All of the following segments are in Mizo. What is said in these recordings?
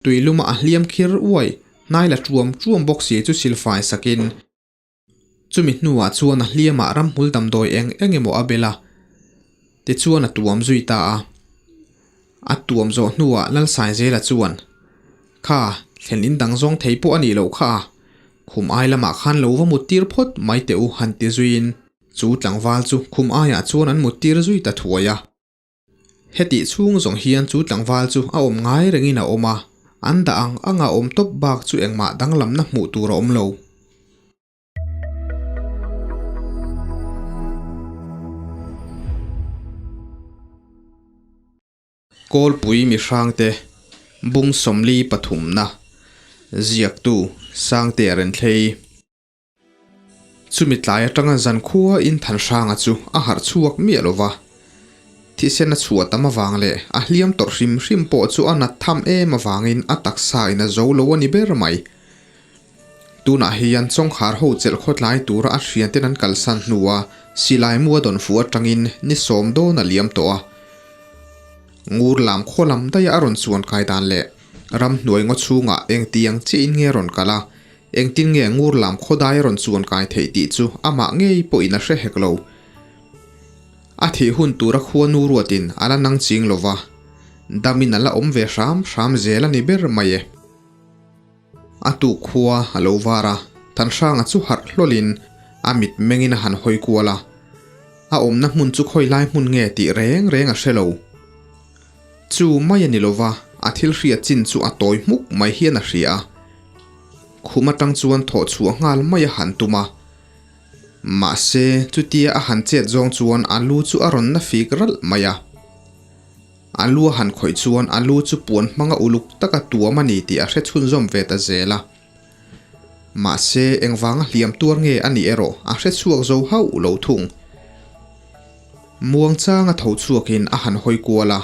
Tuiluma a hliam khir uai, hnai la ṭuam ṭuam bawk si chu silfai sakin. Chumi hnuah chuan a hliamah ramhmul damdawi eng eng emaw a bel a, tichuan a tuam zui ta a. A tuam zawh hnuah Lalsaizela chuan, Kha, thlen in dang zawng thei pawh a nih loh kha a, khum ai lamah khan lo va mut tir phawt mai teh u han ti zuiin chu tlangval chu khum aiah chuan an mut tir zui ta thuai a. Hetih chhung zawng hian chu tlangval chu a awm ngai rengin a awm a, an dah ang anga awm tawp bak chu engmah danglamna hmuh tur a awm lo. Kawlpui mihrangte bung sawmli pathumna ziaktu Sangtea Renthlei. Chumi tlai atanga zankhua in Thanhranga chu a harh chhuak miah lo va. Thisen a chhuah tam avang leh a hliam tawrh hrim hrim pawh chu a nat tham em avangin a taksa in a zo lo a ni ber mai. Tunah hian Chawngkhar ho chelh khawtlai tura a hrianten an kalsan hnua silai mu a dawn fuh atangin ni sawm dawn a liam tawh a. Ngur lam khaw lam daia a rawn chuan kai dan leh ramhnuai ngaw chhungah engtiang chiahin nge a rawn kal a, Engtin nge ngur lam khawdai a rawn chuan kai theih tih chu amah ngei pawhin a hre hek lo. A thih hun tura khua nu ruatin a la nang ching lo va, damin a la awm ve hram hram zel a ni ber mai e. A tuk khua a lo var a, Thanhranga chu harh hlawlin a mit mengin a han hawi kual a. A awmna hmun chu khawi lai hmun nge tih reng reng a hre lo. Chu mai a ni lo va, a thil hriat chin chu a tawi hmuk mai hian a hria a. Khum atang chuan thawh chhuah nghal mai a han tum a. Mahse, chutia a han chet zawng chuan a lu chu a rawn na fik ralh mai a. A lu a han khawih chuan a lu chu puan hmanga uluk taka tuam a ni tih a hre chhunzawm ve ta zel a. Mahse, engvanga hliam tuar nge a nih erawh a hre chhuak zo hauh lo thung. Muangchang a tho chhuakin a han hawi kual a.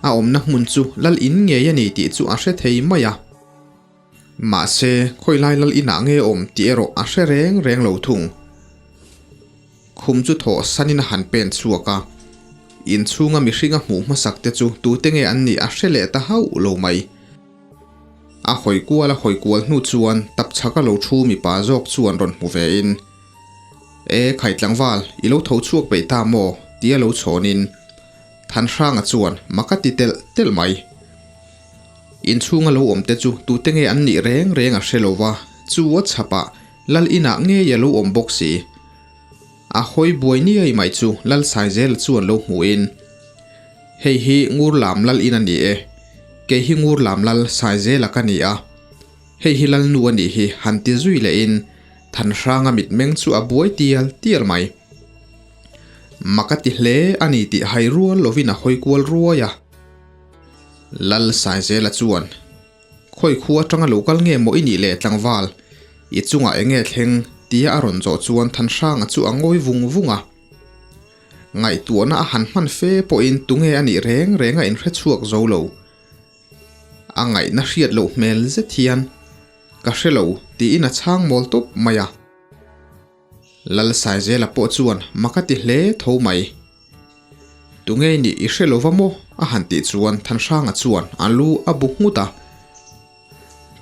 A awmna hmun chu lal in ngei a ni tih chu a hre thei mai a. Mahse, khawilai lal inah nge awm tih erawh a hre reng reng lo thung. Khum chu thawh sanin a han pen chhuak a. Inchhunga mihringa hmuh hmasak te chu tute nge an nih a hre leh ta hauh lo mai. A hawi kual a hawi kual hnu chuan tapchhaka lo thu mipa zawk chuan rawn hmu ve in, E khai tlangval, i lo tho chhuak peih ta maw? tia lo chhawnin Thanhranga chuan mak a ti telh telh mai. Inchhunga lo awm te chu tute nge an nih reng reng a hre lo va, chu a chhapah Lal inah ngei a lo awm bawk si. A hawi buai niai mai chu Lal Saizela chuan lo hmuhin, Hei hi Ngur Lam Lal in a ni e, kei hi Ngur Lam Lal Saizela ka ni a, hei hi Lal nu a nih hi han ti zui lehin Thanhranga mitmeng chu a buai tial tial mai. Mak a ti hle a ni tih hai rual lovin a hawi kual ruai a. Lal Saizela chuan, Khawi khu atanga lo kal nge maw i nih le tlangval? I chungah eng nge thleng? tia a rawn zawh chuan Thanhranga chu a ngawi vung vung a. Ngaihtuahna a han hman fe pawhin tunge a nih reng reng a inhre chhuak zo lo. A ngaihna hriat loh hmel zet hian, Ka hre lo, tiin a chhang mawl tawp mai a. Lal Saizela pawh chuan mak a ti hle tho mai. Tunge nih i hre lova maw? a han tih chuan Thanhranga chuan a lu a bu nghut a.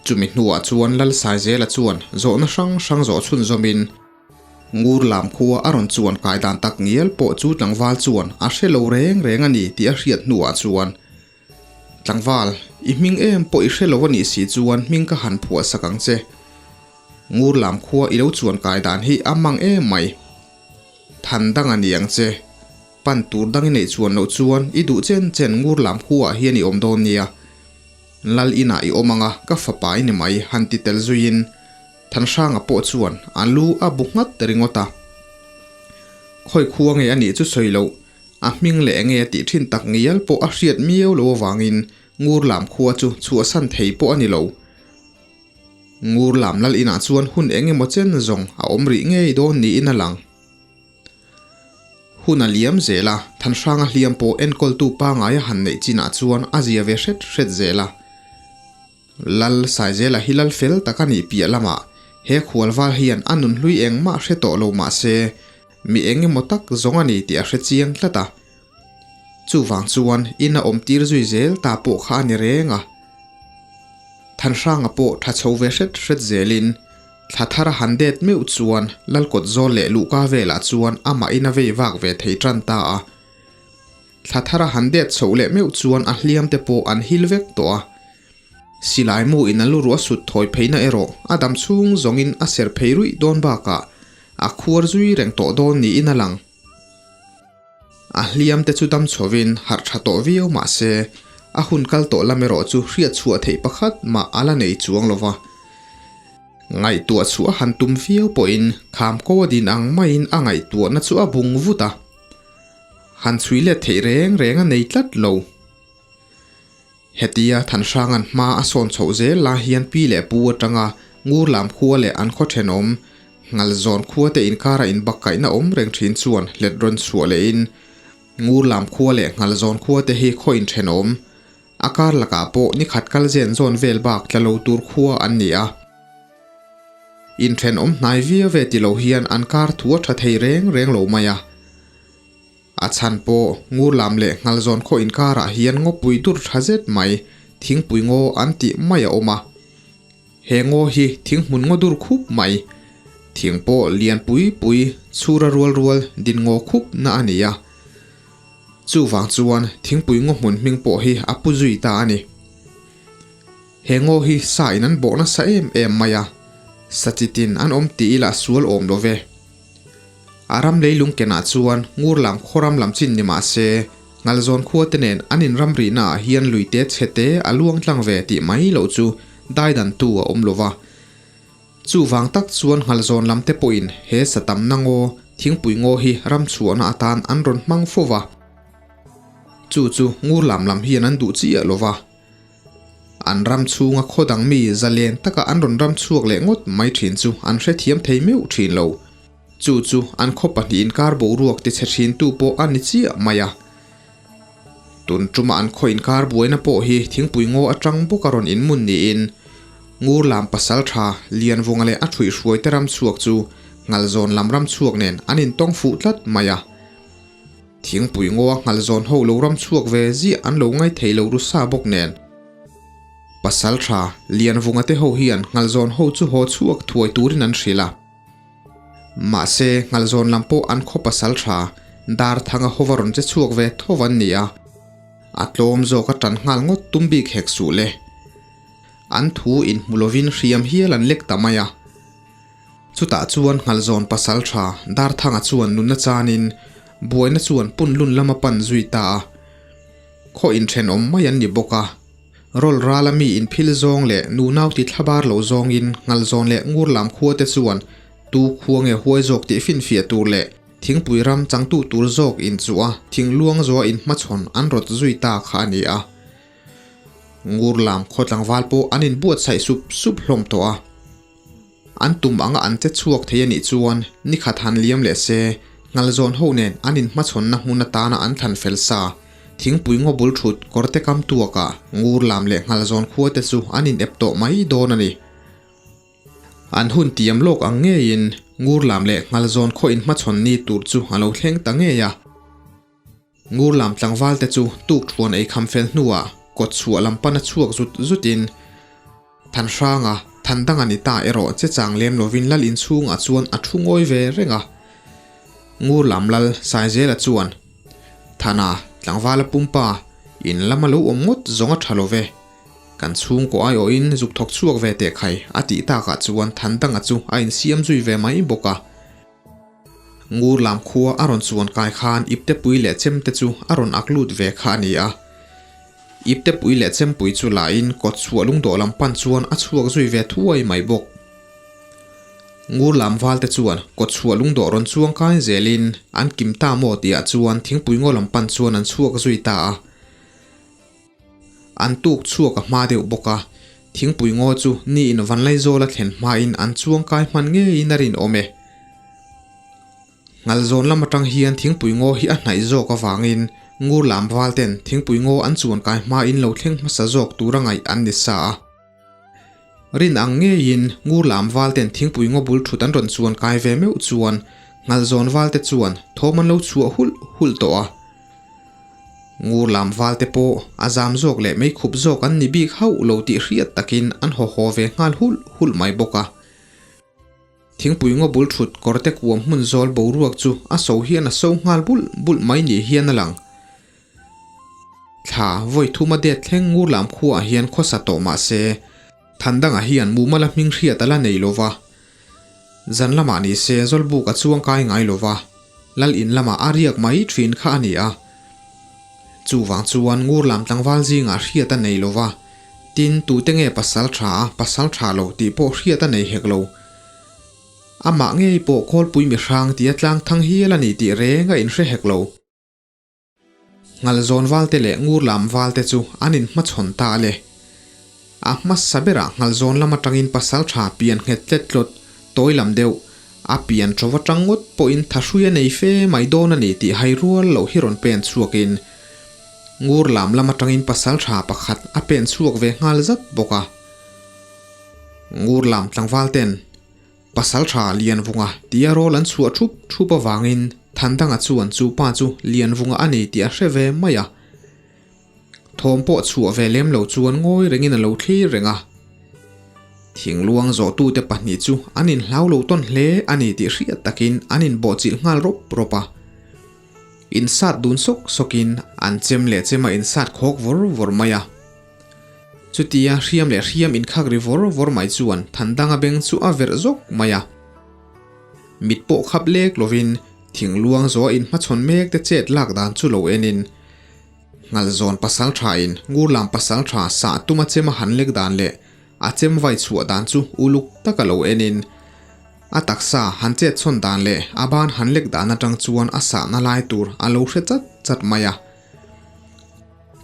Chumi hnuah chuan Lal Saizela chuan zawhna hrang hrang zawh chhunzawmin Ngur lam khua a rawn chuan kai dan tak ngial pawh chu tlangval chuan a hre lo reng reng a ni tih a hriat hnuah chuan Tlangval, i hming em pawh i hre lo a nih si chuan hming ka han phuah sak ang che. Ngur lam khua i lo chuan kai dan hi a mang em mai. Than dang a ni ang che. Pan tur dang i neih chuan loh chuan i duh chen chen ngur lam khuaah hian i awm dawn nia. Lal inah i awm ang a, ka fapa i ni mai han ti tel zuiin Thanhranga pawh chuan a lu a bu nghat ringawt a. Khawi khua nge a nih chu sawi loh, A hming leh enge a tih thin tak ngial pawh a hriat miau lo avangin Ngur lam khua chu chhuahsan thei pawh a ni lo. Ngur lam lal inah chuan hun eng emaw chen zawng a awm rih ngei dawn niin a lang. Hun a liam zel a, Thanhranga hliam pawh enkawltu pangai a han neih chinah chuan a zia ve hret hret zel a. Lal Saizela hi lal fel tak a nih piah lamah he khualval hian a nunhlui engmah hre tawh lo mah se, mi eng emaw tak zawng a ni tih a hre chiang tlat a. Chuvang chuan in a awm tir zui zel ta pawh kha a ni reng a. Thanhranga pawh tha chho ve hret hret zelin thla thar a han det meuh chuan Lalkawt zawl leh luhka velah chuan amahin a vei vak ve thei tan ta a. Thla thar a han det chhoh leh meuh chuan a hliam te pawh an hil vek tawh a. Silai mu in a lu ruah sut thawi pheina erawh a dam chhung zawngin a ser phei ruih dawn bakah a khuar zui reng tawh dawn niin a lang. A hliam te chu dam chhovin harh tha tawh viau mah se, a hun kal tawh lam erawh chu hriat chhuah theih pakhat mah a la nei chuang lo va. Ngaihtuah chhuah a han tum viau pawhin kham ko a din ang maiin a ngaihtuahna chu a bung vut a. Han chhui let theih reng reng a nei tlat lo. Hetia Thanhranga'n hma a sawn chhoh zel lai hian pi leh pu atanga Ngurlam khua leh an khaw thenawm Ngalzawn khua te inkara inbakkaihna awm reng thin chuan hlet rawn chhuah lehin Ngurlam khua leh Ngalzawn khua te hi khaw inthenawm a kar lakah pawh ni khat kal zen zawn vel bak tla lo tur khua an ni a. Inthenawm hnai viau ve ti lo hian an kar thu a tha thei reng reng lo mai a. A chhan pawh Ngurlam leh Nghalzawn khaw inkarah hian ngawpui dur tha zet mai, thingpui ngaw an tih mai a awm a. He ngaw hi thing hmun ngaw dur khup mai, thing pawh lian pui pui chhura rual rual din ngaw khup na a ni a. Chuvang chuan thingpui ngaw hmun hming pawh hi a pu zui ta a ni. He ngaw hi sa in an bawh nasa em em mai a, sa chitin an awm tih ila sual awm lo ve. A ram leilung kenah chuan Ngurlam khawram lam chin ni mah se, Ngalzawn khua te nen an inram rihna ah hian luite chhe te a luang tlang ve tih mai loh chu daidan tu a awm lo va. Chuvang tak chuan Ngalzawn lam te pawhin he satamna ngaw, thingpui ngaw hi ram chhuahna atan an rawn hmang fo va. Chu chu Ngurlam lam hian an duh chiah lo va. An ram chhunga khaw dang mi zalen taka an rawn ram chhuak leh ngawt mai thin chu an hrethiam thei meuh thin lo. Chu chu an khaw pahnihin inkar boruak ti chhe thin tu pawh a ni chiah mai a. Tun tuma an khaw inkar buaina pawh hi thingpui ngaw atang bawk a rawn inmun niin Ngurlam pasal tha Lianvunga leh a thuihhruaite ram chhuak chu Ngalzawn lam ram chhuak nen an intawng fuh tlat mai a. Thingpui ngaw a nghal zawn ho lo ram chhuak ve ziah an lo ngai thei lo ru sa bawk nen. Pasal tha Lianvunga te ho hian nghal zawn ho chu haw chhuak thuai turin an hrilh a. Mahse nghal zawn lam pawh an khaw pasal tha Darthanga hova rawn che chhuak ve tho an ni a. A tlawm zawk a tan nghal ngawt tum bik hek suh le. An thu inhmu lovin hriam hial an lek ta mai a. Chutah chuan Nghalzawn pasal tha Darthanga chuan nunna chanin buaina chuan punlun lama pan zui ta a. Khaw inthenawm mai an ni bawk a. Rawl rala mi inphil zawng leh nunau ti thlabar lo zawngin Nghalzawn leh Ngurlam khua te chuan tu khua nge huai zawk tih finfiah tur leh thingpui ram changtu tur zawk inchuh a thingluang zawha inhmachhawn an rawt zui ta kha a ni a. Ngurlam khaw tlangval pawh an inbuatsaih sup sup hlawm tawh a. An tum anga an che chhuak thei a nih chuan nikhat han liam leh se, Nghalzawn ho nen an inhmachhawnna hmun atana an thlan fel sa, thingpui ngaw bul thut kawrte kam tuakah Ngurlam leh Nghalzawn khua te chu an inep tawh mai dawn a ni. An hun tiam lawk ang ngeiin Ngurlam leh Nghalzawn khaw inhmachhawn ni tur chu a lo thleng ta ngei a. Ngurlam tlangval te chu tuk thuan ei kham fel hnuah kawt chhuah lam pana chhuak zut zutin Thanhranga Thandanga ni ta erawh che chang lem lovin lal inchhungah chuan a thu ngawi ve reng a. Ngurlam lal Saizela chuan, Thana, tlangvala pumpa, in lama lo awm ngawt zawng a tha lo ve. Kan chhungkaw aiawhin zuk thawk chhuak ve teh khai a tih takah chuan Thandanga chu a insiam zui ve mai bawk a. Ngurlam khua a rawn chuan kai khan iptepui leh chemte chu a rawn ak lut ve kha a ni a. Iptepui leh chempui chu lahin kawt chhuah lungdawh lam pan chuan a chhuak zui ve thuai mai bawk. Ngurlam valte chuan kawt chhuah lungdawh rawn chuang kai zelin an kim ta maw tihah chuan thingpui ngaw lam pan chuan an chhuak zui ta a. An tuk chhuak a hma deuh bawk a, thingpui ngaw chu ni in Vanlaizawla thlen hmain an chuang kai hman ngeiin a rinawm e. Ngalzawn lam atang hian thingpui ngaw hi a hnaih zawk avangin Ngurlam val ten thingpui ngaw an chuan kai hmain lo thleng hmasa zawk tura ngaih an ni sa a. Rin ang ngeiin Ngurlam val ten thingpui ngaw bul thut an rawn chuan kai ve meuh chuan Ngalzawn val te chuan thawm an lo chhuah hulh hulh tawh a. Ngur lam val te pawh a zam zawk leh meikhup zawk an ni bik hauh lo tih hriat takin an haw haw ve nghal hulh hulh mai bawk a. Thingpui ngaw bul thut kawr te kuam hmun zawl boruak chu a so hian a so nghal bulh bulh mai ni hian a lang. Thla vawi thuma det thleng ngur lam khuaah hian khawsa tawh mah se, Thandanga hian mumal a hming hriat a la nei lo va. Zan lamah ni se Zawlbuk a chuang kai ngai lo va, Lal in lamah a riak mai thin kha a ni a. Chuvang chuan ngur lam tlangval zingah hriat a nei lo va, tin tute nge pasal tha a pasal tha lo tih pawh hriat a nei hek lo. Amah ngei pawh Kawlpui mihrang tia tlang thang hial a ni tih reng a inhre hek lo. Ngalzawn valte leh ngur lam valte chu an inhmachhawn ta a le. A hmasa berah Ngalzawn lam atangin pasal tha pian nghet tlet tlawt, tawi lam deuh, a pian tho atang ngawt pawhin thahrui a nei fe mai dawn a ni tih hai rual loh hi rawn pen chhuakin ngur lam lam atangin pasal tha pakhat a pen chhuak ve nghal zat bawk a. Ngur lam tlangval ten Pasal tha Lianvunga tia rawl an chhuah thup thup avangin Thandanga chuan chu pa chu Lianvunga a ni tih a hre ve mai a. Thawm pawh chhuah ve lem lo chuan ngawi rengin a lo thlir reng a. Thingluang zawhtute pahnih chu an inhlau lo tawn hle a ni tih hriat takin an inbawhchilh nghal rawp rawp a. Insat dun sawk sawkin an chem leh chem a insat khawk vawr vawr mai a. Chutia hriam leh hriam inkhak ri vawr vawr mai chuan Thandanga beng chu a verh zawk mai a. Mit pawh khap lek lovin thingluang zawh a inhmachhawn mek te chet lak dan chu lo enin Ngalzawn pasal thain Ngurlam pasal tha sah tuma chem a han lek dan leh a chem vai chhuah dan chu uluk taka lo enin a taksa han chet chhawn dan leh a ban han lek dan atang chuan a sahna lai tur a lo hre chat chat mai a.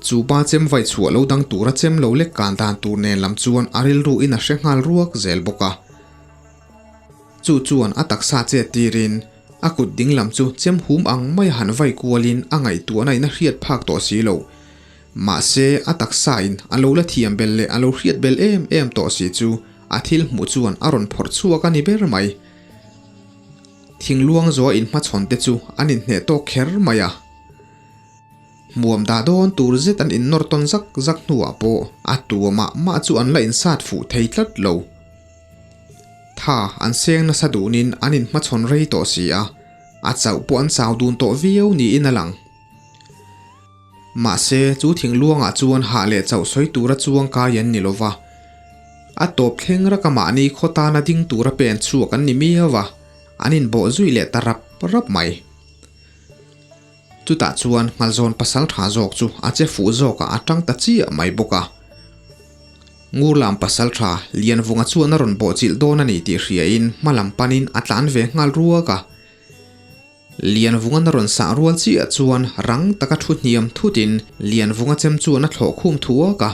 Chu pa chem vai chhuah lo dang tura chem lo lek kan dan tur nen lam chuan a rilru in a hre nghal ruak zel bawk a. Chu chuan a taksa chet tirin a kut ding lam chu chem hum ang mai a han vai kualin a ngaihtuahna in a hriat phak tawh si lo. Mahse a taksa in a lo la thiam bel leh a lo hriat bel em em tawh si chu a thil hmuh chuan a rawn phawrh chhuak a ni ber mai. Thingluang zawh a inhmachhawn te chu an inhneh tawk kher mai a. Hmuam dah dawn tur zet an innawr tawn zak zak hnuah pawh a tua mah mah chu an la insat fuh thei tlat lo. Tha an seng nasa dunin an inhmachhawn rei tawh si a, a chauh pawh an chau dun tawh viau niin a lang. Mahse, chu thingluangah chuan hah leh chauh sawi tura chuang kai an ni lo va, a tawp thleng raka mahni khaw tana ding tura pen chhuak an ni miau a, an inbawh zui leh ta rap rap mai. Chutah chuan Nghalzawn pasal tha zawk chu a che fuh zawkah a tang ta chiah mai bawk a. Ngurlam pasal tha Lianvunga chuan a rawn bawhchilh dawn a ni tih hriain hma lam panin a tlan ve nghal ruak a. Lianvungan a rawn sah rual chiah chuan rang taka thu hniam thutin Lianvunga chem chuan a thlawh khum thuak a.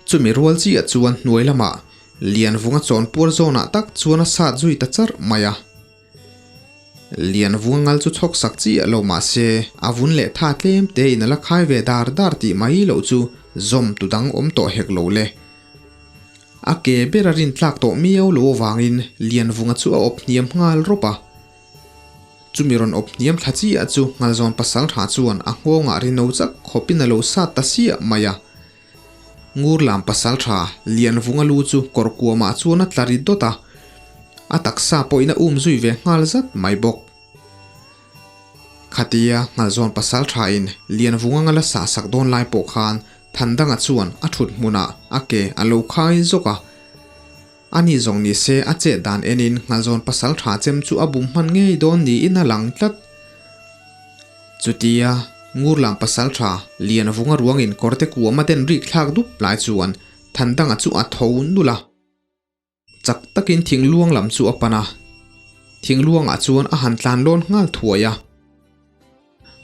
Chumi rual chiah chuan hnuai lamah Lianvunga chawnpuar zawnah tak chuan a sat zui ta charh mai a. Lianvunga ngal chu chhawk sak chiah lo mah se a vun leh tha tlem tein a la khai ve dar dar tih mai loh chu zawm tu dang awm tawh hek lo le. A ke ber a rin tlak tawh miau lo avangin Lianvunga chu a awp hniam nghal rawp a. Chumi rawn awp hniam thla chiah chu Ngalzawn pasal tha chuan a nghawngah ri no chak khawpin a lo sat ta siah mai a. Ngurlam pasal tha Lianvunga lu chu kawr kuamah chuan a tla ri dawt a, a taksa pawhin a um zui ve nghal zat mai bawk. Khatia Ngalzawn pasal thain Lianvunga ngala sah sak dawn lai pawh khan Thandanga chuan a thut hmunah a ke a lo khai zawk a. Ani zawng ni se a chet dan enin Ngalzawn pasal tha chem chu a bum hman ngei dawn niin a lang tlat. Chutia Ngurlam pasal tha Lianvunga ruangin kawrte kuam a den rik thlak dup lai chuan Thandanga chu a tho nulh a. Chak takin thingluang lam chu a pan a, thingluangah chuan a han tlan lawn nghal thuai a.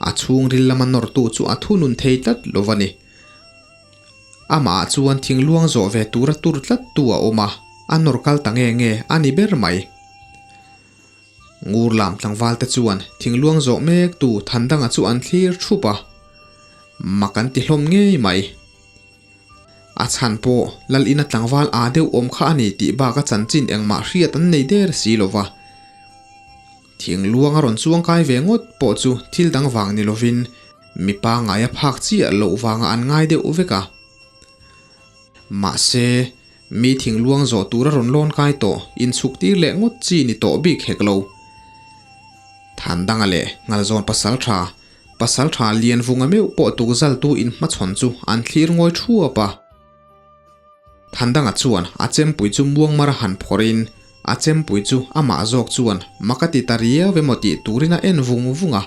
A chhungril lama nawrtu chu a thunun thei tlat lo a ni. Amah chuan thingluang zawh ve tura tur tlat tu a awm a, a nawr kal ta nge nge a ni ber mai. Ngurlam tlangval te chuan thingluang zawh mek tu Thandanga chu an thlir thup a, mak an ti hlawm ngei mai. A chhan pawh Lal ina tlangval aa deuh awm kha a ni tih bak a chanchin engmah hriat an nei der si lo va. Thingluang a rawn chuangkai ve ngawt pawh chu thil dang vang ni lovin Mi pangngai a phak chiah loh vangah an ngai deuh vek a. Mahse, mi thingluang zawh tura rawn lawn kai tawh inchhuk tir leh ngawt chi ni tawh bik hek lo. Thandanga leh Ngalzawn Pasaltha, Pasaltha Lianvunga meuh pawh tukzaltu inhmachhawn chu an thlir ngawi thuap a. Thandanga chuan a chempui chu muangmar a han phawrhin a chempui chu amah zawk chuan mak a ti ta riau emaw tih turin a en vung vung a.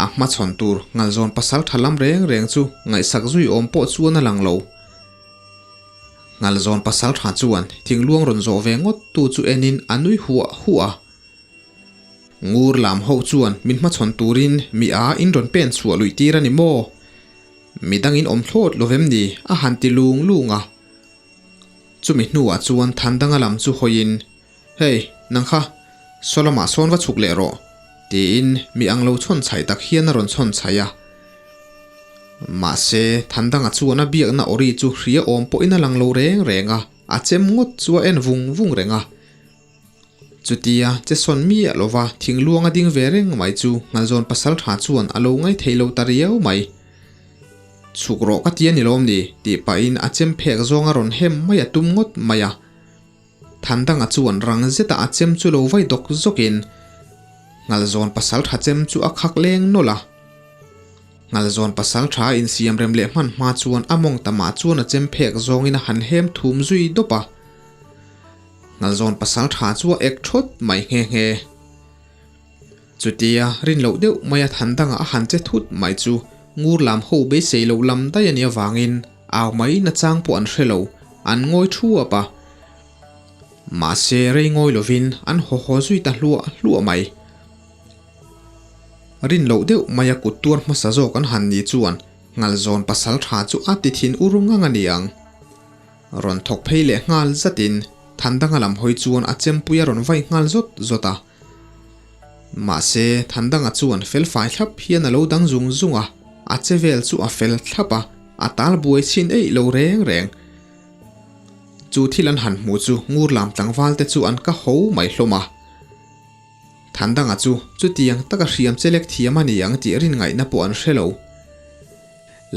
A hmachhawn tur Ngalzawn pasal tha lam reng reng chu ngaihsak zui awm pawh chuan a lang lo. Ngalzawn pasal tha chuan thingluang rawn zawh ve ngawt tu chu enin a nui huah huah a. Ngur lam ho chuan min hmachhawn turin mi a in rawn pen chhuah luih tir a ni maw? Mi dangin awm thlawt lo vem ni? a han ti lung lung a. Chumi hnuah chuan Thandanga lam chu hawiin, Hei, nang kha, saw lamah sawn va chhuk leh rawh, tiin mi ang lo chhawn chhaih tak hian a rawn chhawn chhaih a. Mahse, Thandanga chuan a biakna awri chu hria awm pawhin a lang lo reng reng a, a chem ngawt chu a en vung vung reng a. Chutia che sawn miah lova thingluang a ding ve reng mai chu Ngalzawn pasal tha chuan a lo ngai thei lo ta riau mai. Chhuk rawh ka ti a ni lawm ni tih pahin a chem phek zawng a rawn hem mai a tum ngawt mai a. Thandanga chuan rang zeta a chem chu lo vai dawk zawkin Ngalzawn pasal tha chem chu a khak leng nawlh a. Ngalzawn pasal tha insiam rem leh hman hma chuan a mawng tamah chuan a chem phek zawngin a han hem thum zui dawp a. Ngalzawn pasal tha chu a ek thawt mai nghe nghe. Chutia rin loh deuh maia than dangah a han che thut mai chu ngur lam ho beisei loh lam daih a nih avangin au mai nachang pawh an hre lo, an ngawi thuap a. Mahse rei ngawi lovin an haw haw zui ta hluah hluah mai. Rin loh deuh maia kut tuar hmasa zawk an han ni chuan Ngalzawn pasal tha chu a ti thin ur ngang a ni ang. Rawn thawk phei leh nghal zatin Thandanga lam hawi chuan a chempui a rawn vai nghal zawt zawt a. Mahse, Thandanga chuan fel fai thlap hian a lo dang zung zung a, a che vel chu a fel thlap a, a tal buai chhin eih lo reng reng. Chu thil an han hmuh chu ngur lam tlangval te chu an ka ho mai hlawm a. Thandanga chu chutiang taka hriam chelek thiam a ni ang tih rin ngaihna pawh an hre lo.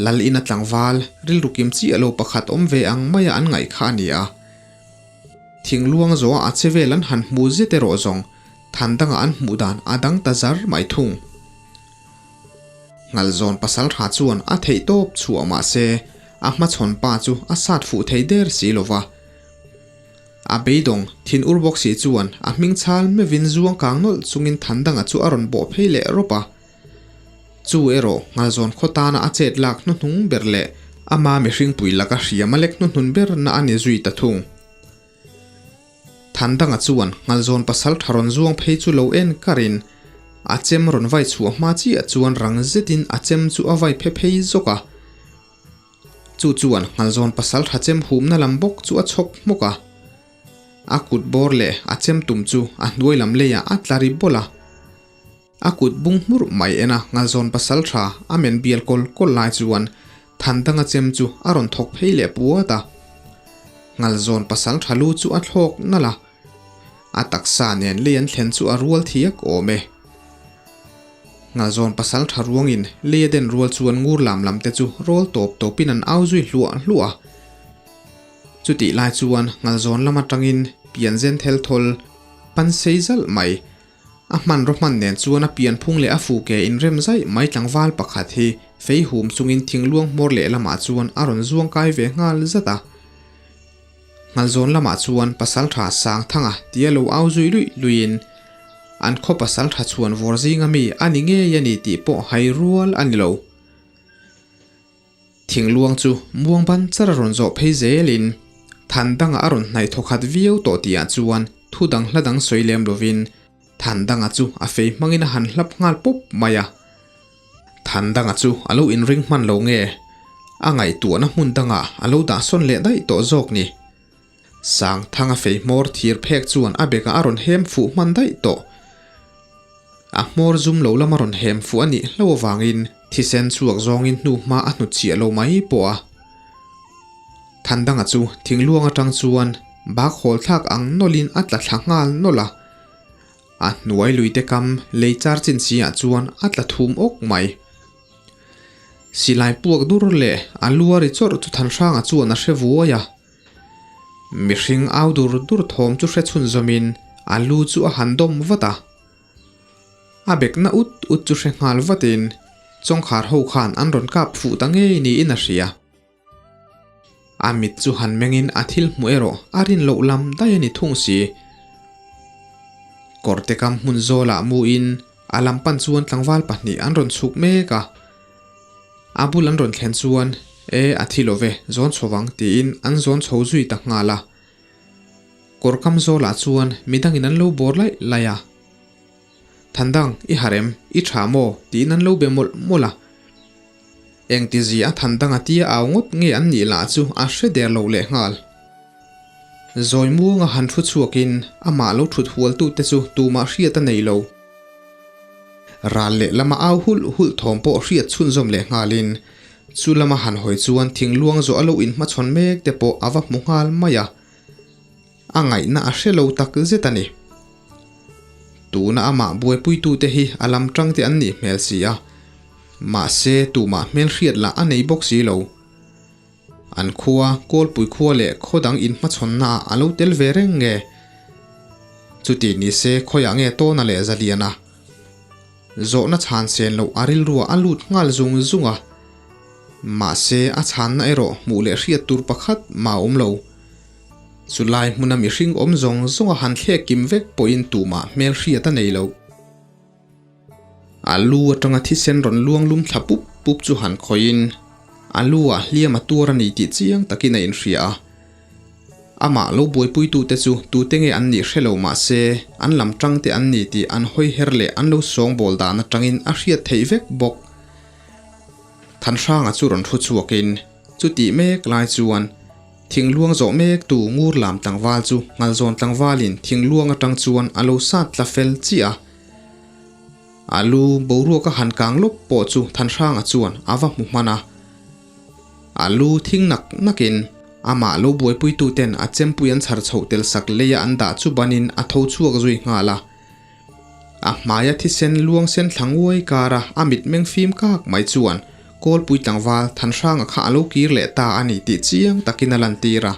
Lal ina tlangval rilru kim chiah lo pakhat awm ve ang maia an ngaih kha a ni a. Thingluang zawha a che vel an han hmu zet erawh zawng than danga an hmuh dan a dang ta zar mai thung. Ngalzawn pasal tha chuan a theih tawp chhuah mah se a hmachhawn pa chu a sat fuh thei der si lo va. A beidawng thin ur bawk si chuan a hming chhal mevin zuang kang nawlh chungin than danga chu a rawn bawh phei leh rawp a. Chu erawh Ngalzawn khaw tana a chet lak hnuhnung ber leh ama mihringpui laka hriam a lek hnuhnun ber na a ni zui ta thung. Thandanga chuan Ngalzawn pasal tha rawn zuang phei chu lo en karin a chem rawn vai chhuah hma chiah chuan rang zetin a chem chu a vai phe phei zawk a. Chu chuan Ngalzawn pasal tha chem humna lam bawk chu a chhawk hmawk a. A kut bawr leh a chem tum chu a hnuai lam leiah a tla ri bawlh a. A kut bung hmurh mai en a Ngalzawn pasal tha a men bial kawl kawl lai chuan Thandanga chem chu a rawn thawk phei leh puat a. Ngalzawn pasal tha lu chu a thlawk nalh a, a taksa nen lei an thlen chu a rual thiak awm e. Ngalzawn pasal tha ruangin lei a den rual chuan ngur lam lam te chu rawl tawp tawpin an au zui hluah hluah a. Chutih lai chuan Ngalzawn lam atangin pian zen thel thawl pan sei zalh mai A hmanraw hman nen chuan a pianphung leh a fu ke inrem zaih mai tlangval pakhat hi fei hum chungin thingluang hmawr lehlamah chuan a rawn zuang kai ve nghal zat a. Nghalzawn lamah chuan Pasaltha Sangthanga tia lo au zui luih luihin an khaw Pasaltha chhuan vawr zinga mi a ni ngei a ni tih pawh hai rual a ni lo. Thingluang chu muang ban char a rawn zawh phei zelin than danga a rawn hnaih thawkhat viau tawh tihah chuan thu dang hla dang sawi lem lovin than danga chu a fei hmangin a han hlap nghal pawp mai a. Than danga chu a lo inring hman lo nge a ngaihtuahna hmun dangah a lo dah sawn leh daih tawh zawk ni. Sangthanga fei hmawr thir phek chuan a bekah a rawn hem fuh hman daih tawh. A hmawr zum lo lama rawn hem fuh a nih hlo avangin thisen chhuak zawngin hnu hma a hnut chhiah lo mai pawh a. Thandanga chu thingluang atang chuan bak hawl thlak ang nawlhin a tla thla nghal nawlh a. A hnuai luite kam lei char chin si ah chuan a tla thum awk mai. Silai puak dur leh a lu a ri chawrh chu Thanhranga chuan a hre vuai a. Mihring au dur dur thawm chu hre chhun zawmin a lu chu a han dawm vat a. A bekna ut ut chu hre nghal vatin Chawngkhar ho khan an rawn kap fuh ta ngei niin a hria. A mit chu han mengin a thil hmuh erawh a rin loh lam daih a ni thung si. Kawrte kam hmun zawlah muin a lam pan chuan tlangval pahnih an rawn chhuk mek a. A bul an rawn thlen chuan, E, a thi lo ve, zawn chho vang, tiin an zawn chho zui ta nghal a. Kawr kam zawlah chuan midangin an lo bawr laih laih a. Thandang, i harem, i tha maw? tiin an lo be mawlh mawlh a. Engtizi a thandang a tia au ngawt nge an nih lah chu a hre der lo leh nghal. Zawi muanga han thu chhuakin amah lo thut hualtute chu tumah hriat a nei lo. Ral leh lama au hulh hulh thawm pawh hriat chhunzawm leh nghalin chu lama han hawi chuan thingluang zawh a lo inhmachhawn mek te pawh a va hmu nghal mai a. A ngaihna a hre lo tak zet a ni. Tuna amah buaipuitute hi a lam tang te an nih hmel si a, mahse tumah hmelhriat lah a nei bawk si lo. An khua, Kawlpui khua leh khaw dang inhmachhawnna ah a lo tel ve reng nge? Chuti ni se khawiah nge Tawna leh Zaliana? Zawhna chhan sen loh a rilruah a lut nghal zung zung a. Mahse a chhanna erawh hmuh leh hriat tur pakhat mah a awm lo. Chulai hmuna mihring awm zawng zawng a han thlek kim vek pawhin tumah hmel hriat a nei lo. A lu atanga thisen rawn luang lum thla pup pup chu han khawihin a lu ah hliam a tuar a ni tih chiang takin a inhria a. Amah lo buaipuitute chu tute nge an nih hre lo mah se an lam tang te an ni tih an hawi her leh an lo sawngbawl dan atangin a hriat theih vek bawk. Thanhranga chu rawn thu chhuakin chutih mek lai chuan Thingluang zawh mektu ngur lam tlangval chu Ngalzawn tlangvalin thingluang atang chuan a lo sat tla fel chiah a. A lu boruak a han kang lawp pawh chu Thanhranga chuan a va hmu hman a. A lu thing nak nakin amah lo buaipuituten a chempui an chhar chhoh tel sak leia an dah chu banin a tho chhuak zui nghal a. A hmaia thisen luang sen thla nguai kara a mitmeng fim kak mai chuan Kawlpui tlangval Thanhranga kha a lo kir leh ta a ni tih chiang takin a lantir a.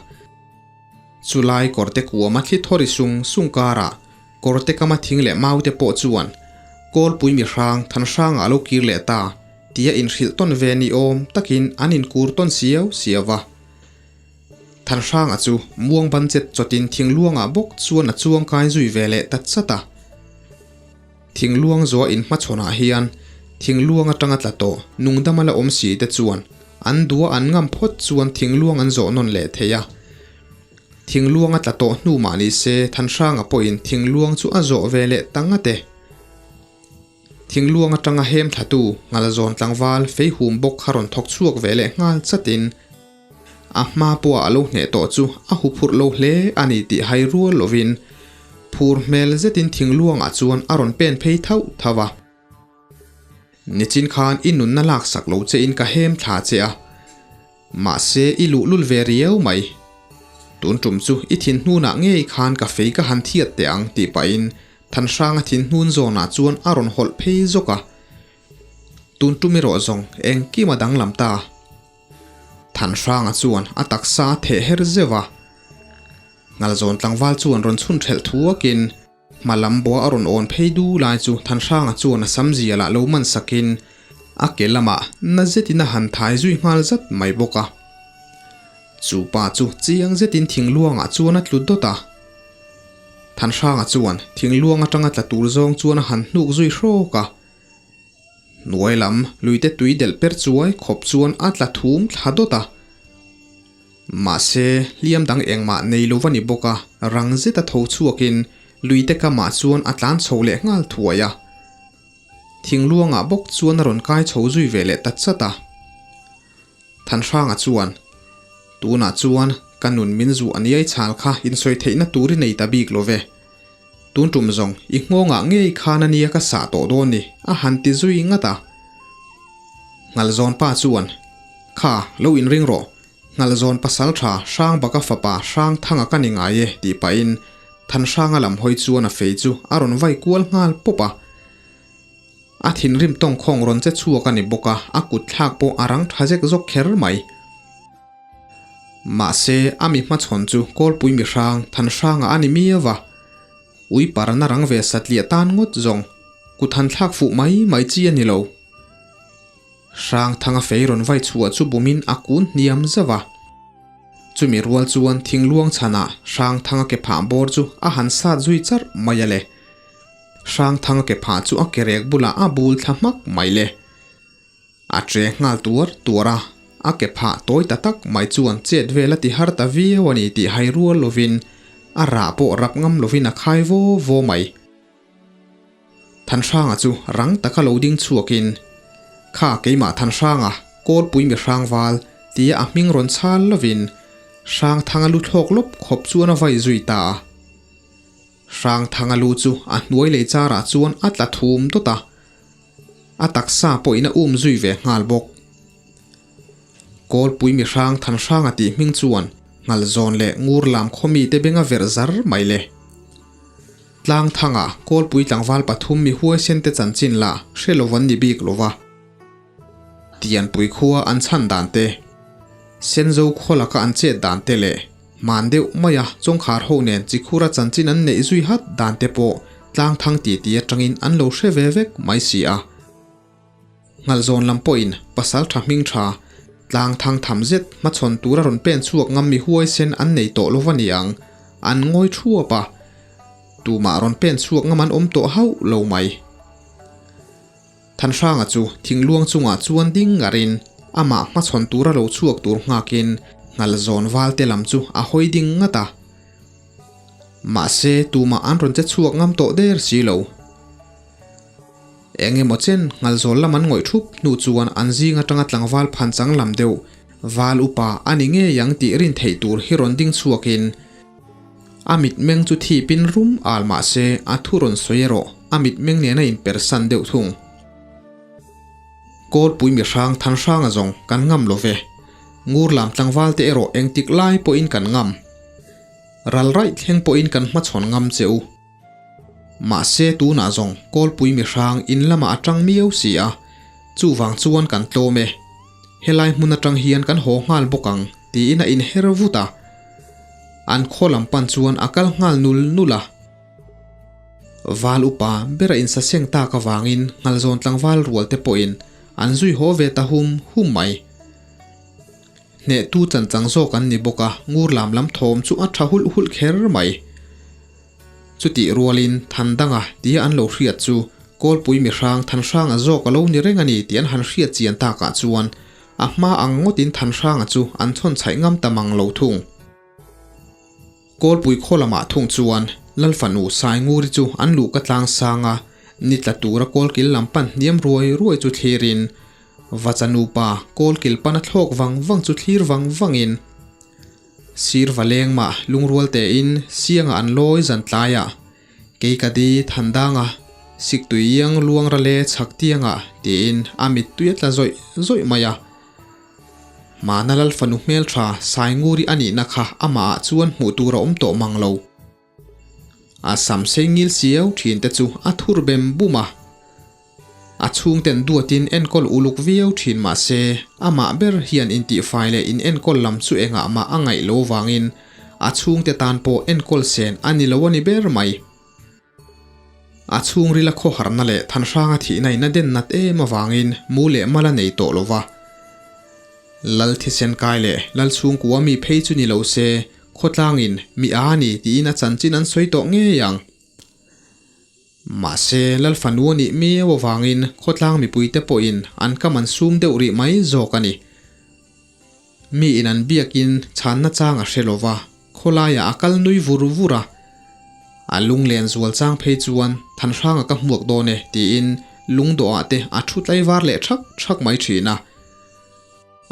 Chulai kawrte kuama thli thawri sung sung karah kawrte kama thing leh maute pawh chuan Kawlpui mihrang Thanhranga a lo kir leh ta tia inhrilh tawn ve ni awm takin an inkur tawn siau siau a. Thanhranga chu muang ban chet chawtin thingluangah bawk chuan a chuang kai zui ve leh ta chat a. Thingluang zuah inhmachhawnah hian thingluang atanga tla tawh nungdama la awm si te chuan an dua an ngam phawt chuan thingluang an zawh nawn leh thei a. Thingluang a tla tawh hnu mah ni se Thanhranga pawhin thingluang chu a zawh ve leh ta ngat e. Thingluang atanga hem thlatu Ngalzawn tlangval Feihum bawk kha rawn thawk chhuak ve leh nghal chatin a hma pawha a lo hneh tawh chu a huphurh lo hle a ni tih hai rual lovin phur hmel zetin thingluangah chuan a rawn pen phei thauh thauh a. Nichin khan i nunna laksak lo chein ka hem thla che a, mahse i luhlul ve riau mai. Tun tum chu i thinhnunah ngei khan ka fei ka han thiat teh ang tih pahin Thanhranga thinhnun zawnah chuan a rawn hawlh phei zawk a. Tun tum erawh zawng engkim a danglam ta. Thanhranga chuan a taksa a theh her zeuh a. Ngalzawn tlangval chuan rawn chhun ṭhelh thuakin hma lam bua a rawn awn phei du lai chu Thanhranga chuan a sam zialah lo man sakin a ke lamah na zetin a han thai zui nghal zat mai bawk a. Chu pa chu chiang zetin thingluangah chuan a tlu dawt a. Thanhranga chuan thingluang atanga tla tur zawng chuan a han hnuk zui hrawk a. Hnuai lam luite tui delh per chuai khawp chuan a tla thum thla dawt a. Mahse, hliam dang engmah nei lo va ni bawk a, rang zeta tho chhuakin luite kamah chuan a tlan chho leh nghal thuai a. Thingluangah bawk chuan a rawn kai chho zui ve leh ta chat a. Thanhranga chuan, Tunah chuan ka nun min zuh a niai chhal kha insawi theihna tur i nei ta bik lo ve. Tun tum zawng i nghawngah ngei khan a nia ka sah tawh dawn ni, a han ti zui ngat a. Nghalzawn pa chuan, Kha, lo inring rawh. Nghalzawn pasal tha Hrangbaka fapa Hrangthanga ka ni ngai e, tih pahin Thanhranga lam hawi chuan a fei chu a rawn vai kual nghal pawp a. A thinrim tawngkhawng rawn che chhuak a ni bawk a, a kut thlak pawh a rang tha zek zawk kher mai. Mahse, a mi hmachhawn chu Kawlpui mihrang Thanhranga a ni miau a. Ui parna rang ve satliah tan ngawt zawng kut han thlak fuh mai mai chi a ni lo. Hrangthanga fei rawn vai chhuah chu bumin a kun hniam zauh a. Chumi rual chuan thingluang chhanah Hrangthanga ke phah bawr chu a han sat zui charh mai a le. Hrangthanga ke phah chu a ke rek bulah a bul thla hmak mai le. A che nghal tuar tuar a, a ke phah tawi ta tak mai chuan chet vel a ti har ta viau a ni tih hai rual lovin a rah pawh rap ngam lovin a khai vaw vaw mai. Thanhranga chu rang taka lo ding chhuakin, Kha keimah Thanhranga, Kawlpui mi hrangval, tia a hming rawn chhal lovin Hrangthanga lu thlawk lawp khawp chuan a vai zui ta a. Hrangthanga lu chu a hnuai lei charah chuan a tla thum dawt a, a taksa pawhin a um zui ve nghal bawk. Kawlpui mi hrang Thanhranga tih hming chuan Nghalzawn leh Ngur lam khaw mite beng a verh zar mai le. Tlangthanga Kawlpui tlangval pathum mi huaisen te chanchin la hre lo an ni bik lo va. Tianpui khua an chhan dan te, Senzo khaw laka an chet dan te leh hman deuh maia Chawngkhar ho nen Chikhura chanchin an neih zui hat dan te pawh Tlangthang titi atangin an lo hre ve vek mai si a. Nghalzawn lam pawhin pasal tha hming tha, tlang thang tham zet hmachhawn tura rawn pen chhuak ngam mi huaisen an nei tawh lo va ni ang, an ngawi thuap a. Tumah rawn pen chhuak ngam an awm tawh hauh lo mai. Thanhranga chu thingluang chungah chuan ding ngarin amah hmachhawn tura lo chhuak tur nghakin Nghalzawn valte lam chu a hawi ding ngat a. Mahse tumah an rawn che chhuak ngam tawh der si lo. Eng emaw chen Nghalzawl lam an ngawih thup hnu chuan an zing atanga tlangval phan chang lam deuh val upa a ni ngei ang tih rin theih tur hi rawn ding chhuakin a mitmeng chu thipin rum al mah se a thu rawn sawi erawh a mitmeng nen a inpersan deuh thung. Kawlpui mi hrang than hranga zawng kan ngam lo ve. Ngur lam tlangval te erawh engtik lai pawhin kan ngam. Ral raih thleng pawhin kan hmachhawn ngam che u. Mahse tunah zawng Kawlpui mi hrang in lamah a tang miau si a, chuvang chuan kan tlawm e. Helai hmun atang hian kan haw nghal bawk ang tiin a inher vut a. An khaw lam pan chuan a kal nghal nul nul a. Val upa ber a insaseng tak avangin Nghalzawn tlangval rual te pawhin an zui haw ve ta hum hum mai. Hnehtu chanchang zawk an ni bawk a, ngur lam lam thawm chu a tha hulh hulh kher mai. Chutih rualin Thandanga tia an lo hriat chu Kawlpui mihrang Thanhranga zawk a lo ni reng a ni tih an han hriat chian takah chuan a hma ang ngawtin Thanhranga chu an chhawn chhaih ngam ta mang lo thung. Kawlpui khaw lamah thung chuan Lalfanu Sainguri chu an luh ka tlang sang a, ni tla tura kawlkil lam pan hniam ruai ruai chu thlirin Vacha nupa kawlkil pana thlawk vang vang chu thlir vang vangin Sir va leng mah lungrual tein siangah an lawi zan tlaiah kei ka di than danga siktui iang luang ra le chhak tiangah tiin a mittui a tla zawih zawih mai a. Hmana Lal fanu hmeltha Sainguri a nihna kha amahah chuan hmuh tur a awm tawh mang lo. A sam sei ngil siau thin te chu a thur bem bum a. A chhungten duatin enkawl uluk viau thin mah se, amah ber hian intihfai leh inenkawl lam chu engah mah a ngaih lo vangin a chhungte tan pawh enkawl sen a ni lo a ni ber mai. A chhungrila khawharna leh thanhranga thihna in a den nat em avangin mu leh mal a nei tawh lo va. Lal thisen kai leh Lal chhungkua mi phei chu ni lo se, khawtlangin mi a ni tiin a chanchin an sawi tawh ngei ang. Mahse, Lal fanu a nih miau avangin khawtlang mipuite pawhin an kam an sum deuh rih mai zawk a ni. Mi in an biakin chhanna chang a hre lo va, khawlaiah a kal nui vur vur a. A lunglen zual chang phei chuan Thanhranga ka hmuak dawn e tiin lungdawhah te a thu tlaivar leh thak thak mai thin a.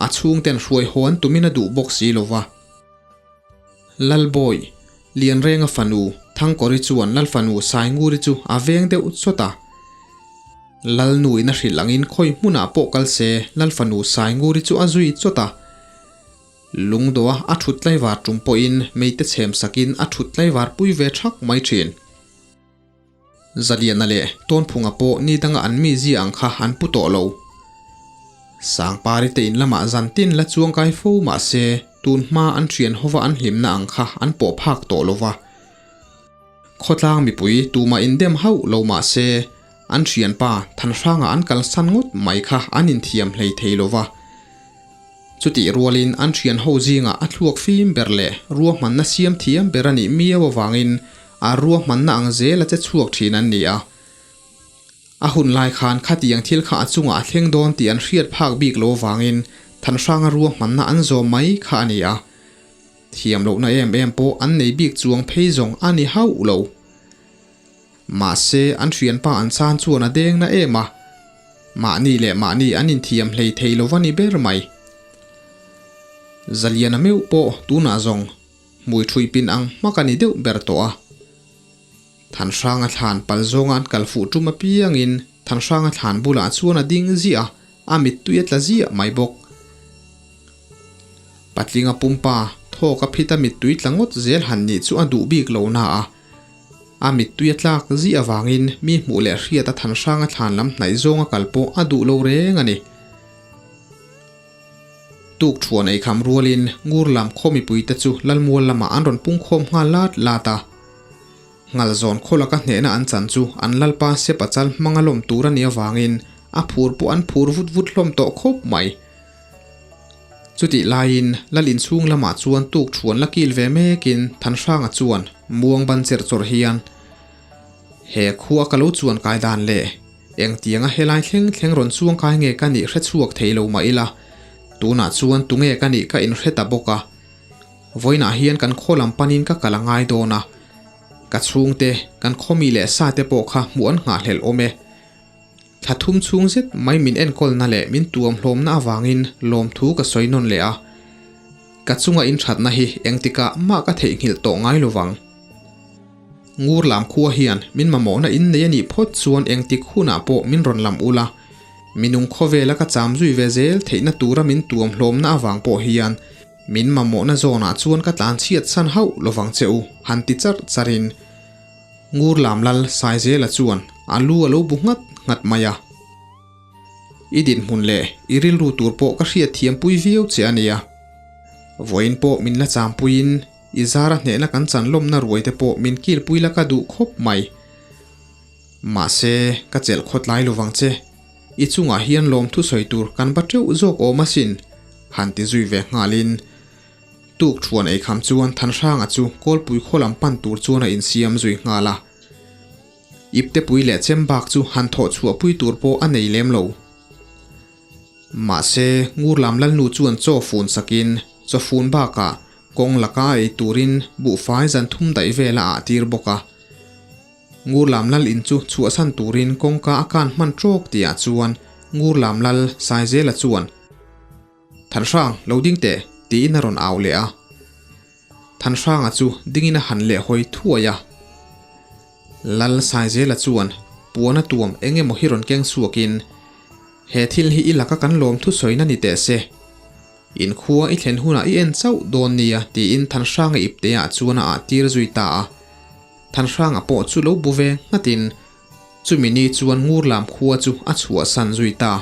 A chhungten hruai haw an tumin a duh bawk si lo va. Lalbawi, Lianrenga fanu, Thangkawri chuan Lalfanu Sainguri chu a veng deuh chawt a. Lalnu in a hrilh angin khawi hmunah pawh kal se Lalfanu Sainguri chu a zui chawt a. Lungdawha a thut tlaivar tum pawhin meite chhem sakin a thut tlaivar pui ve thak mai thin. Zaliana leh Tawnphunga pawh ni danga an mizia ang kha an pu tawh lo. Sangpari te in lamah zan tin la chuangkai fo mah se tun hma an thian hova an hlimna ang kha an pawh phak tawh lo va. Khawtlang mipui tumah indem hauh lo mah se an thianpa Thanhranga an kalsan ngawt mai kha an inthiam hlei thei lo va. Chutih rualin an thian ho zingah a thluak fim ber leh ruahmanna siam thiam ber a nih miau avangin a ruahmanna ang zel a che chhuak thin an ni a. A hun lai khan khatiang thil kha a chungah a thleng dawn tih an hriat phak bik lo avangin Thanhranga ruahmanna an zawm mai kha a ni a. Thiam lohna em em pawh an nei bik chuang phei zawng a ni hauh lo. Mahse an thianpa an chan chuan a deng na em a. Mahni leh mahni an inthiam hlei thei lo va ni ber mai. Zaliana meuh pawh tunah zawng hmui thui pin ang hmak a ni deuh ber tawh a. Thanhranga thlan pal zawnga an kal fuh tum apiangin Thanhranga thlan bulah chuan a ding ziah a, a mittui a tla ziah mai bawk. Patlinga pumpa thawk a phit a mittui tla ngawt zel han nih chu a duh bik lo na a. A mittui a tlak zih avangin mi hmuh leh hriat a Thanhranga thlan lam hnaih zawnga kal pawh a duh lo reng a ni. Tuk thuan ei kham rualin ngur lam khaw mipuite chu Lalmual lamah an rawn pung khawm nghal lat lat a. Ngalzawn khaw laka hnehna an chan chu an Lalpa Sepa chal hmanga lawm tur a nih avangin a phur pawh an phur vut vut hlawm tawh khawp mai. Chutih laiin Lal inchhung lamah chuan tuk thuan la kil ve mekin Thanhranga chuan muang ban cherh chawrh hian he khua ka lo chuan kai dan leh Engtianga helai thleng thleng rawn chuang kai nge ka nih hre chhuak thei lo mah ila, tunah chuan tunge ka nih ka inhre ta bawk a. Vawiinah hian kan khaw lam panin ka kal a ngai dawn a, ka chhungte, kan khawmi leh sa te pawh kha hmuh an nghahhlelh awm e. Thla thum chhung zet mai min enkawlna leh min tuam hlawmna avangin lawmthu ka sawi nawn leh a, ka chunga inthatna hi engtikah mah ka theihnghilh tawh ngai lovang. Ngur lam khua hian min mamawhna in nei a nih phawt chuan engtik hunah pawh min rawn lam ula, minung khawvela ka cham zui ve zel theihna tura min tuam hlawmna avang pawh hian min mamawhna zawnah chuan ka tlan chhiat san hauh lovang che u, han ti charh charhin Ngur lam lal Saizela chuan a lu a lo bu nghat nghat mai a. I dinhmun leh i rilru tur pawh ka hriatthiam pui viau che a nia. Vawiin pawh min la champuiin I zara hnehna kan chan lawmna ruai te pawh min kilpui la ka duh khawp mai. Mahse, ka chelh khawt lai lovang che. I chungah hian lawmthu sawi tur kan va teuh zawk awm asin, han ti zui ve nghalin. Tuk thuan eikham chuan Thanhranga chu Kawlpui khaw lam pan tur chuan a insiam zui nghal a. Iptepui leh chem bak chu han thawh chhuahpui tur pawh a nei lem lo. Mahse, Ngurlam Lalnu chuan chaw fun sakin, chaw fun bakah kawng laka ei turin buhfai zan thum daih vel a ah tir bawk a. Ngurlam Lal in chu chhuahsan turin kawngka a kan hman trawk tihah chuan Ngurlam Lal Saizela chuan, Thanhrang, lo ding teh, tiin a rawn au leh a. Thanhranga chu dingin a han leh hawi thuai a. Lal Saizela chuan puan a tuam eng emaw hi rawn keng chhuakin, He thil hi i laka kan lawm thusawina ni teh se. Inkhua i thlen hunah i en chauh dawn nia tiin Thanhranga ipteah chuan a ah tir zui ta a. Thanhranga pawh chu lo bu ve nghatin chumi ni chuan Ngurlam khua chu a chhuahsan zui ta.